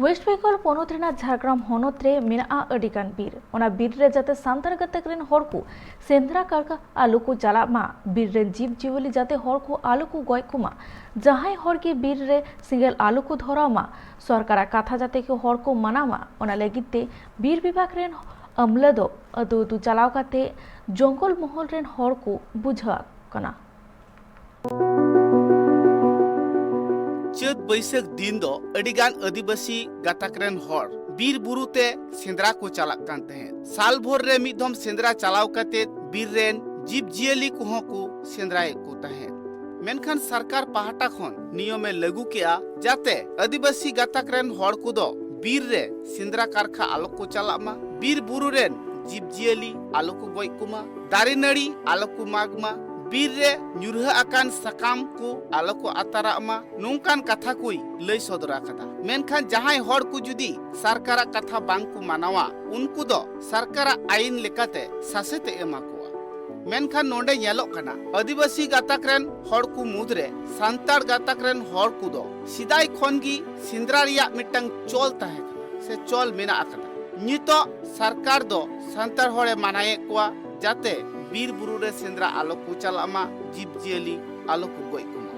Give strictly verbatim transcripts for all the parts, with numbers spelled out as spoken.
West Bengal ᱯᱚᱱᱚᱛ ᱨᱮᱱᱟᱜ ᱡᱷᱟᱲᱜᱨᱟᱢ ᱦᱚᱱᱚᱛ ᱨᱮ ᱢᱮᱱᱟᱜᱼᱟ ᱟᱹᱰᱤ ᱜᱟᱱ ᱵᱤᱨ᱾ ᱚᱱᱟ ᱵᱤᱨ ᱨᱮ ᱡᱟᱛᱮ ᱥᱟᱱᱛᱟᱲ ᱜᱟᱛᱟᱠ ᱨᱮᱱ ᱦᱚᱲ ᱠᱚ ᱥᱮᱸᱫᱽᱨᱟ ᱠᱟᱨᱠᱟ ᱟᱞᱚ ᱠᱚ ᱪᱟᱞᱟᱜ ᱢᱟ, ᱵᱤᱨ ᱨᱮᱱ ᱡᱤᱵᱽ ᱡᱤᱭᱟᱹᱞᱤ ᱡᱟᱛᱮ ᱦᱚᱲ ᱠᱚ ᱟᱞᱚ ᱠᱚ ᱜᱚᱡ ᱠᱚᱢᱟ, ᱡᱟᱦᱟᱸᱭ ᱦᱚᱲ ᱜᱮ ᱵᱤᱨ ᱨᱮ ᱥᱮᱸᱜᱮᱞ ᱟᱞᱚ ᱠᱚ ᱫᱷᱚᱨᱟᱣ ᱢᱟ, ᱥᱚᱨᱠᱟᱨᱟᱜ ᱠᱟᱛᱷᱟ ᱡᱟᱛᱮ ᱠᱚ ᱦᱚᱲ ᱠᱚ ᱢᱟᱱᱟᱣ ᱢᱟ, ᱚᱱᱟ ᱞᱟᱹᱜᱤᱫ ᱛᱮ ᱵᱤᱨ ᱵᱤᱵᱷᱟᱜᱽ ᱨᱮᱱ ᱟᱢᱞᱟ ᱫᱚ ᱟᱹᱛᱩ ᱟᱹᱛᱩ ᱪᱟᱞᱟᱣ ᱠᱟᱛᱮ ᱡᱚᱝᱜᱚᱞ ᱢᱚᱦᱚᱞ ᱨᱮᱱ ᱦᱚᱲ ᱠᱚ ᱵᱩᱡᱷᱟᱹᱣ ᱟᱠᱚ ᱠᱟᱱᱟ᱾ ᱪᱟᱹᱛ ᱵᱟᱹᱭᱥᱟᱹᱠᱷ ᱫᱤᱱ ᱫᱚ ᱟᱹᱰᱤᱜᱟᱱ ᱟᱹᱫᱤᱵᱟᱹᱥᱤ ᱜᱟᱛᱟᱠ ᱨᱮᱱ ᱦᱚᱲ ᱵᱤᱨ ᱵᱩᱨᱩ ᱛᱮ ᱥᱮᱸᱫᱽᱨᱟ ᱠᱚ ᱪᱟᱞᱟᱜ ᱠᱟᱱ ᱛᱟᱦᱮᱸᱫ᱾ ᱥᱟᱞ ᱵᱷᱳᱨ ᱨᱮ ᱢᱤᱫ ᱫᱷᱚᱢ ᱥᱮᱸᱫᱽᱨᱟ ᱪᱟᱞᱟᱣ ᱠᱟᱛᱮ ᱵᱤᱨ ᱨᱮᱱ ᱡᱤᱵᱽ ᱡᱤᱭᱟᱹᱞᱤ ᱠᱚᱦᱚᱸ ᱠᱚ ᱥᱮᱸᱫᱽᱨᱟᱭᱮᱫ ᱠᱚ ᱛᱟᱦᱮᱸᱫ᱾ ᱢᱮᱱᱠᱷᱟᱱ ᱥᱚᱨᱠᱟᱨ ᱯᱟᱦᱴᱟ ᱠᱷᱚᱱ ᱱᱤᱭᱚᱢᱮ ᱞᱟᱹᱜᱩ ᱠᱮᱜᱼᱟ, ᱡᱟᱛᱮ ᱟᱹᱫᱤᱵᱟᱹᱥᱤ ᱜᱟᱛᱟᱠ ᱨᱮᱱ ᱦᱚᱲ ᱠᱚᱫᱚ ᱵᱤᱨ ᱨᱮ ᱥᱮᱸᱫᱽᱨᱟ ᱠᱟᱨᱠᱷᱟ ᱟᱞᱚ ᱠᱚ ᱪᱟᱞᱟᱜ ᱢᱟ, ᱵᱤᱨ ᱵᱩᱨᱩ ᱨᱮᱱ ᱡᱤᱵᱽ ᱡᱤᱭᱟᱹᱞᱤ ᱟᱞᱚ ᱠᱚ ᱜᱚᱡ ᱠᱚᱢᱟ, ᱫᱟᱨᱮ ᱱᱟᱹᱲᱤ ᱟᱞᱚ ᱠᱚ ᱢᱟᱜᱽ ᱢᱟ, ᱵᱤᱨ ᱨᱮ ᱧᱩᱨᱦᱟᱹ ᱟᱠᱟᱱ ᱥᱟᱠᱟᱢ ᱠᱚ ᱟᱞᱚ ᱠᱚ ᱟᱛᱟᱨᱟᱜ ᱢᱟ, ᱱᱚᱝᱠᱟᱱ ᱠᱟᱛᱷᱟ ᱠᱚᱭ ᱞᱟᱹᱭ ᱥᱚᱫᱚᱨ ᱟᱠᱟᱫᱟ᱾ ᱢᱮᱱᱠᱷᱟᱱ ᱡᱟᱦᱟᱸᱭ ᱦᱚᱲ ᱠᱚ ᱡᱩᱫᱤ ᱥᱚᱨᱠᱟᱨᱟᱜ ᱠᱟᱛᱷᱟ ᱵᱟᱝ ᱠᱚ ᱢᱟᱱᱟᱣᱟ, ᱩᱱᱠᱩ ᱫᱚ ᱥᱚᱨᱠᱟᱨᱟᱜ ᱟᱭᱤᱱ ᱞᱮᱠᱟᱛᱮ ᱥᱟᱥᱮᱛ ᱮ ᱮᱢᱟ ᱠᱚᱣᱟ᱾ ᱢᱮᱱᱠᱷᱟᱱ ᱱᱚᱰᱮ ᱧᱮᱞᱚᱜ ᱠᱟᱱᱟ, ᱟᱹᱫᱤᱵᱟᱹᱥᱤ ᱜᱟᱛᱟᱠ ᱨᱮᱱ ᱦᱚᱲ ᱠᱚ ᱢᱩᱫᱽᱨᱮ ᱥᱟᱱᱛᱟᱲ ᱜᱟᱛᱟᱠ ᱨᱮᱱ ᱦᱚᱲ ᱠᱚᱫᱚ ᱥᱮᱫᱟᱭ ᱠᱷᱚᱱ ᱜᱮ ᱥᱮᱸᱫᱽᱨᱟ ᱨᱮᱭᱟᱜ ᱢᱤᱫᱴᱟᱝ ᱪᱚᱞ ᱛᱟᱦᱮᱸ ᱠᱟᱱᱟ ᱥᱮ ᱪᱚᱞ ᱢᱮᱱᱟᱜ ᱟᱠᱟᱫᱟ᱾ ᱱᱤᱛᱚᱜ ᱥᱚᱨᱠᱟᱨ ᱫᱚ ᱥᱟᱱᱛᱟᱲ ᱦᱚᱲᱮ ᱢᱟᱱᱟᱭᱮᱫ ᱠᱚᱣᱟ, ᱡᱟᱛᱮ ᱵᱤᱨ ᱵᱩᱨᱩ ᱨᱮ ᱥᱮᱸᱫᱽᱨᱟ ᱟᱞᱚ ᱠᱚ ᱪᱟᱞᱟᱜ ᱢᱟ, ᱡᱤᱵᱽ ᱡᱤᱭᱟᱹᱞᱤ ᱟᱞᱚ ᱠᱚ ᱜᱚᱡ ᱠᱚᱢᱟ᱾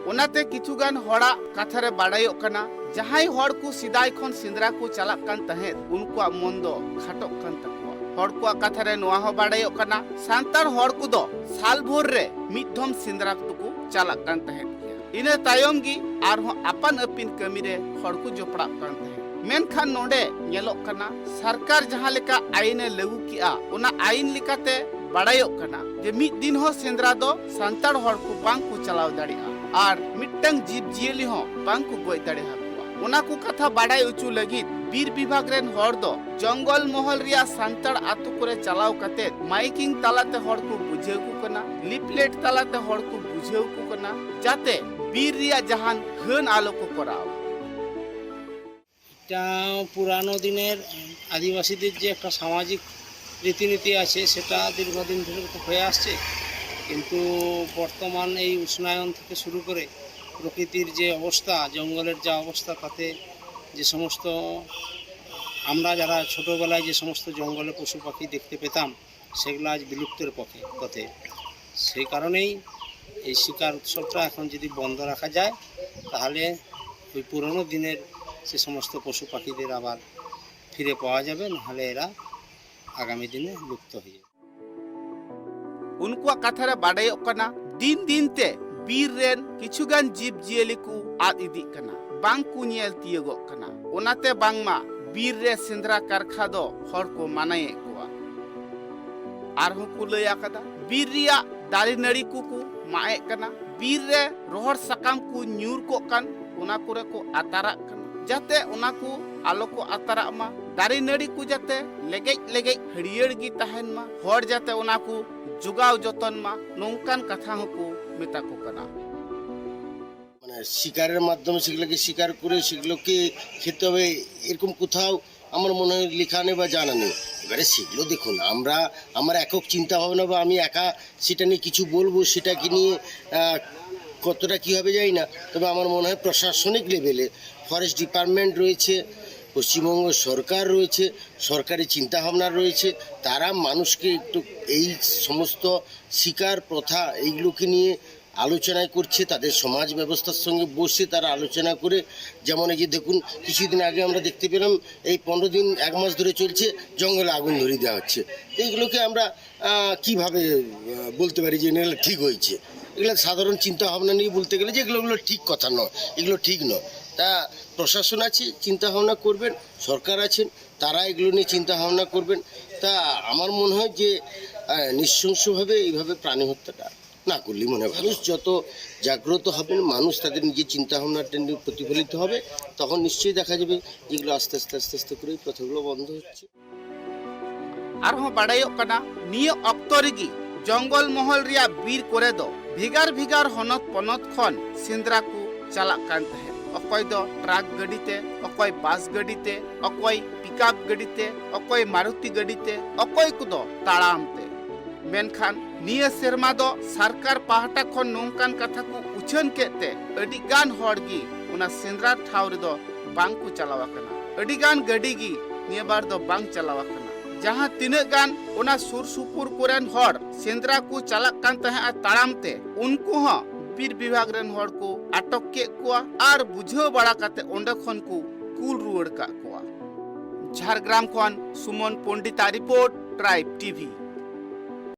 ᱚᱱᱟᱛᱮ ᱠᱤᱪᱷᱩ ᱜᱟᱱ ᱦᱚᱲᱟᱜ ᱠᱟᱛᱷᱟ ᱨᱮ ᱵᱟᱰᱟᱭᱚᱜ ᱠᱟᱱᱟ, ᱡᱟᱦᱟᱸᱭ ᱦᱚᱲ ᱠᱚ ᱥᱮᱫᱟᱭ ᱠᱷᱚᱱ ᱥᱮᱸᱫᱽᱨᱟ ᱠᱚ ᱪᱟᱞᱟᱜ ᱠᱟᱱ ᱛᱟᱦᱮᱸᱫ, ᱩᱱᱠᱩᱣᱟᱜ ᱢᱚᱱ ᱫᱚ ᱠᱷᱟᱴᱚᱜ ᱠᱟᱱ ᱛᱟᱠᱚᱣᱟ᱾ ᱦᱚᱲ ᱠᱚᱣᱟᱜ ᱠᱟᱛᱷᱟ ᱨᱮ ᱱᱚᱣᱟ ᱦᱚᱸ ᱵᱟᱰᱟᱭᱚᱜ ᱠᱟᱱᱟ, ᱥᱟᱱᱛᱟᱲ ᱦᱚᱲ ᱠᱚᱫᱚ ᱥᱟᱞ ᱵᱷᱳᱨ ᱨᱮ ᱢᱤᱫ ᱫᱷᱚᱢ ᱥᱮᱸᱫᱽᱨᱟ ᱫᱚᱠᱚ ᱪᱟᱞᱟᱜ ᱠᱟᱱ ᱛᱟᱦᱮᱸᱫ ᱜᱮᱭᱟ᱾ ᱤᱱᱟᱹ ᱛᱟᱭᱚᱢ ᱜᱮ ᱟᱨᱦᱚᱸ ᱟᱯᱟᱱ ᱟᱹᱯᱤᱱ ᱠᱟᱹᱢᱤ ᱨᱮ ᱦᱚᱲ ᱠᱚ ᱡᱚᱯᱲᱟᱜ ᱠᱟᱱ ᱛᱟᱦᱮᱸᱫ᱾ ᱢᱮᱱᱠᱷᱟᱱ ᱱᱚᱰᱮ ᱧᱮᱞᱚᱜ ᱠᱟᱱᱟ, ᱥᱚᱨᱠᱟᱨ ᱡᱟᱦᱟᱸ ᱞᱮᱠᱟ ᱟᱭᱤᱱ ᱮ ᱞᱟᱹᱜᱩ ᱠᱮᱜᱼᱟ, ᱚᱱᱟ ᱟᱭᱤᱱ ᱞᱮᱠᱟᱛᱮ ᱵᱟᱲᱟᱭᱚᱜ ᱠᱟᱱᱟ ᱡᱮ ᱢᱤᱫ ᱫᱤᱱ ᱦᱚᱸ ᱥᱮᱸᱫᱽᱨᱟ ᱫᱚ ᱥᱟᱱᱛᱟᱲ ᱦᱚᱲ ᱠᱚ ᱵᱟᱝ ᱠᱚ ᱪᱟᱞᱟᱣ ᱫᱟᱲᱮᱭᱟᱜᱼᱟ ᱟᱨ ᱢᱤᱫᱴᱟᱝ ᱡᱤᱵᱽ ᱡᱤᱭᱟᱹᱞᱤ ᱦᱚᱸ ᱵᱟᱝ ᱠᱚ ᱜᱚᱡ ᱫᱟᱲᱮ ᱟᱠᱚᱣᱟ᱾ ᱚᱱᱟ ᱠᱚ ᱠᱟᱛᱷᱟ ᱵᱟᱰᱟᱭ ᱦᱚᱪᱚ ᱞᱟᱹᱜᱤᱫ ᱵᱤᱨ ᱵᱤᱵᱷᱟᱜᱽ ᱨᱮᱱ ᱦᱚᱲ ᱫᱚ ᱡᱚᱝᱜᱚᱞ ᱢᱚᱦᱚᱞ ᱨᱮᱭᱟᱜ ᱥᱟᱱᱛᱟᱲ ᱟᱛᱳ ᱠᱚᱨᱮ ᱪᱟᱞᱟᱣ ᱠᱟᱛᱮ ᱢᱟᱭᱤᱠᱤᱝ ᱛᱟᱞᱟᱛᱮ ᱦᱚᱲ ᱠᱚ ᱵᱩᱡᱷᱟᱹᱣ ᱠᱚ ᱠᱟᱱᱟ, ᱞᱤᱯᱞᱮᱴ ᱛᱟᱞᱟᱛᱮ ᱦᱚᱲ ᱠᱚ ᱵᱩᱡᱷᱟᱹᱣ ᱠᱚ ᱠᱟᱱᱟ, ᱡᱟᱛᱮ ᱵᱤᱨ ᱨᱮᱭᱟᱜ ᱡᱟᱦᱟᱱ ᱜᱷᱟᱹᱱ ᱟᱞᱚ ᱠᱚ ᱠᱚᱨᱟᱣ᱾ এটা পুরানো দিনের আদিবাসীদের যে একটা সামাজিক রীতিনীতি আছে, সেটা দীর্ঘদিন ধরে তো হয়ে আসছে। কিন্তু বর্তমান এই উষ্ণায়ন থেকে শুরু করে প্রকৃতির যে অবস্থা, জঙ্গলের যা অবস্থা, তাতে যে সমস্ত আমরা যারা ছোটবেলায় যে সমস্ত জঙ্গলে পশু পাখি দেখতে পেতাম, সেগুলো আজ বিলুপ্তের পথে পথে। সেই কারণেই এই শিকার উৎসবটা এখন যদি বন্ধ রাখা যায়, তাহলে ওই পুরনো দিনের সে সমস্ত পশু পাখিদের আবার ফিরে পাওয়া যাবে, নাহলে এরা আগামী দিনে লুপ্ত হয়ে যাবে। ᱩᱱᱠᱩᱣᱟᱜ ᱠᱟᱛᱷᱟ ᱨᱮ ᱵᱟᱰᱟᱭᱚᱜ ᱠᱟᱱᱟ, ᱫᱤᱱ ᱫᱤᱱ ᱛᱮ ᱵᱤᱨ ᱨᱮᱱ ᱠᱤᱪᱷᱩ ᱜᱟᱱ ᱡᱤᱵᱽ ᱡᱤᱭᱟᱹᱞᱤ ᱠᱚ ᱟᱫ ᱤᱫᱤᱜ ᱠᱟᱱᱟ, ᱵᱟᱝ ᱠᱚ ᱧᱮᱞ ᱛᱤᱭᱳᱜᱚᱜ ᱠᱟᱱᱟ᱾ ᱚᱱᱟᱛᱮ ᱵᱟᱝᱢᱟ ᱵᱤᱨ ᱨᱮ ᱥᱮᱸᱫᱽᱨᱟ ᱠᱟᱨᱠᱷᱟ ᱫᱚ ᱦᱚᱲ ᱠᱚ ᱢᱟᱱᱟᱭᱮᱫ ᱠᱚᱣᱟ᱾ ᱟᱨᱦᱚᱸ ᱠᱚ ᱞᱟᱹᱭ ᱟᱠᱟᱫᱟ, ᱵᱤᱨ ᱨᱮᱭᱟᱜ ᱫᱟᱨᱮ ᱱᱟᱹᱲᱤ ᱠᱚᱠᱚ ᱢᱟᱜ ᱮᱫ ᱠᱟᱱᱟ, ᱵᱤᱨ ᱨᱮ ᱨᱚᱦᱚᱲ ᱥᱟᱠᱟᱢ ᱠᱚ ᱧᱩᱨ ᱠᱚᱜ ᱠᱟᱱ, ᱚᱱᱟ ᱠᱚᱨᱮ ᱠᱚ ᱟᱛᱟᱨᱟᱜ ᱠᱟᱱᱟ᱾ ᱡᱟᱛᱮ ᱚᱱᱟ ᱠᱚ ᱟᱞᱚ ᱠᱚ ᱟᱛᱟᱨᱟᱜ ᱢᱟ, ᱫᱟᱨᱮ ᱱᱟᱹᱲᱤ ᱠᱚ ᱡᱟᱛᱮ ᱞᱮᱜᱮᱡ ᱞᱮᱜᱮᱡ ᱦᱟᱹᱨᱭᱟᱹᱲ ᱜᱮ ᱛᱟᱦᱮᱱ ᱢᱟ, ᱦᱚᱲ ᱡᱟᱛᱮ ᱚᱱᱟ ᱠᱚ ᱡᱚᱜᱟᱣ ᱡᱚᱛᱚᱱ ᱢᱟ, ᱱᱚᱝᱠᱟᱱ ᱠᱟᱛᱷᱟ ᱦᱚᱸᱠᱚ ᱢᱮᱛᱟ ᱠᱚ ᱠᱟᱱᱟ᱾ মানে শিকারের মাধ্যমে সেগুলোকে শিকার করে সেগুলোকে খেতে হবে, এরকম কোথাও আমার মনে হয় লেখা নেই বা জানা নেই। এবারে সেগুলো দেখুন, আমরা আমার একক চিন্তা ভাবনা বা আমি একা সেটা নিয়ে কিছু বলবো, সেটাকে নিয়ে আহ, কতটা কী হবে জানি না। তবে আমার মনে হয় প্রশাসনিক লেভেলে ফরেস্ট ডিপার্টমেন্ট রয়েছে, পশ্চিমবঙ্গ সরকার রয়েছে, সরকারি চিন্তাভাবনা রয়েছে, তারা মানুষকে একটু এই সমস্ত শিকার প্রথা এইগুলোকে নিয়ে আলোচনা করছে, তাদের সমাজ ব্যবস্থার সঙ্গে বসে তারা আলোচনা করে। যেমন এই যে দেখুন, কিছুদিন আগে আমরা দেখতে পেলাম, এই পনেরো দিন, এক মাস ধরে চলছে, জঙ্গলে আগুন ধরিয়ে দেওয়া হচ্ছে। তো এইগুলোকে আমরা আহ, কিভাবে আহ, বলতে পারি যে এগুলো ঠিক হয়েছে? এগুলো সাধারণ চিন্তা ভাবনা নিয়ে বলতে গেলে যে এগুলো এগুলো ঠিক কথা নয়, এগুলো ঠিক নয়। তা প্রশাসন আছে, চিন্তা ভাবনা করবেন, সরকার আছেন, তারা এগুলো নিয়ে চিন্তা ভাবনা করবেন। তা আমার মনে হয় যে আহ, নৃশংসভাবে এইভাবে প্রাণী হত্যাটা না করলেই মনে হয় ভালো। মানুষ যত জাগ্রত হবেন, মানুষ তাদের নিজের চিন্তা ভাবনাটা নিয়ে প্রতিফলিত হবে, তখন নিশ্চয়ই দেখা যাবে যেগুলো আস্তে আস্তে আস্তে আস্তে করে এই প্রথাগুলো বন্ধ হচ্ছে। ᱟᱨᱦᱚᱸ ᱵᱟᱰᱟᱭᱚᱜ ᱠᱟᱱᱟ, ᱱᱤᱭᱟᱹ ᱚᱠᱛᱚ ᱨᱮᱜᱮ ᱡᱚᱝᱜᱚᱞ ᱢᱚᱦᱚᱞ ᱨᱮᱭᱟᱜ ᱵᱤᱨ ᱠᱚᱨᱮ ᱫᱚ ᱵᱷᱮᱜᱟᱨ ᱵᱷᱮᱜᱟᱨ ᱦᱚᱱᱚᱛ ᱯᱚᱱᱚᱛ ᱠᱷᱚᱱ ᱥᱮᱸᱫᱽᱨᱟ ᱠᱚ ᱪᱟᱞᱟᱜ ᱠᱟᱱ ᱛᱟᱦᱮᱸᱫ᱾ ᱚᱠᱚᱭ ᱫᱚ ᱴᱨᱟᱠ ᱜᱟᱹᱰᱤ ᱛᱮ, ᱚᱠᱚᱭ ᱵᱟᱥ ᱜᱟᱹᱰᱤ ᱛᱮ, ᱚᱠᱚᱭ ᱯᱤᱠᱟᱯ ᱜᱟᱹᱰᱤ ᱛᱮ, ᱚᱠᱚᱭ ᱢᱟᱨᱩᱛᱤ ᱜᱟᱹᱰᱤ ᱛᱮ, ᱚᱠᱚᱭ ᱠᱚᱫᱚ ᱛᱟᱲᱟᱢ ᱛᱮ᱾ ᱢᱮᱱᱠᱷᱟᱱ ᱱᱤᱭᱟᱹ ᱥᱮᱨᱢᱟ ᱫᱚ ᱥᱚᱨᱠᱟᱨ ᱯᱟᱦᱴᱟ ᱠᱷᱚᱱ ᱱᱚᱝᱠᱟᱱ ᱠᱟᱛᱷᱟ ᱠᱚ ᱩᱪᱷᱟᱹᱱ ᱠᱮᱫ ᱛᱮ ᱟᱹᱰᱤ ᱜᱟᱱ ᱦᱚᱲ ᱜᱮ ᱚᱱᱟ ᱥᱮᱸᱫᱽᱨᱟ ᱴᱷᱟᱶ ᱨᱮᱫᱚ ᱵᱟᱝ ᱠᱚ ᱪᱟᱞᱟᱣ ᱟᱠᱟᱱᱟ᱾ ᱟᱹᱰᱤ ᱜᱟᱱ ᱜᱟᱹᱰᱤ ᱜᱮ ᱱᱤᱭᱟᱹ ᱵᱟᱨ ᱫᱚ ᱵᱟᱝ ᱪᱟᱞᱟᱣ ᱟᱠᱟᱱᱟ᱾ ᱡᱟᱦᱟᱸ ᱛᱤᱱᱟᱹᱜ ᱜᱟᱱ ᱚᱱᱟ ᱥᱩᱨ ᱥᱩᱯᱩᱨ ᱠᱚᱨᱮᱱ ᱦᱚᱲ ᱥᱮᱸᱫᱽᱨᱟ ᱠᱚ ᱪᱟᱞᱟᱜ ᱠᱟᱱ ᱛᱟᱦᱮᱸᱫᱼᱟ ᱛᱟᱲᱟᱢ ᱛᱮ, ᱩᱱᱠᱩ ᱦᱚᱸ ᱵᱤᱨ ᱵᱤᱵᱷᱟᱜᱽ ᱨᱮᱱ ᱦᱚᱲ ᱠᱚ ᱟᱴᱚᱠ ᱠᱮᱫ ᱠᱚᱣᱟ ᱟᱨ ᱵᱩᱡᱷᱟᱹᱣ ᱵᱟᱲᱟ ᱠᱟᱛᱮ ᱚᱸᱰᱮ ᱠᱷᱚᱱ ᱠᱚ ᱠᱩᱞ ᱨᱩᱣᱟᱹᱲ ᱠᱟᱜ ᱠᱚᱣᱟ᱾ ᱡᱷᱟᱲᱜᱨᱟᱢ ᱠᱷᱚᱱ ᱥᱩᱢᱚᱱ ᱯᱚᱱᱰᱤᱛᱟᱜ ᱨᱤᱯᱳᱨᱴ, ᱴᱨᱟᱭᱤᱵᱽ ᱴᱤᱵᱷᱤ᱾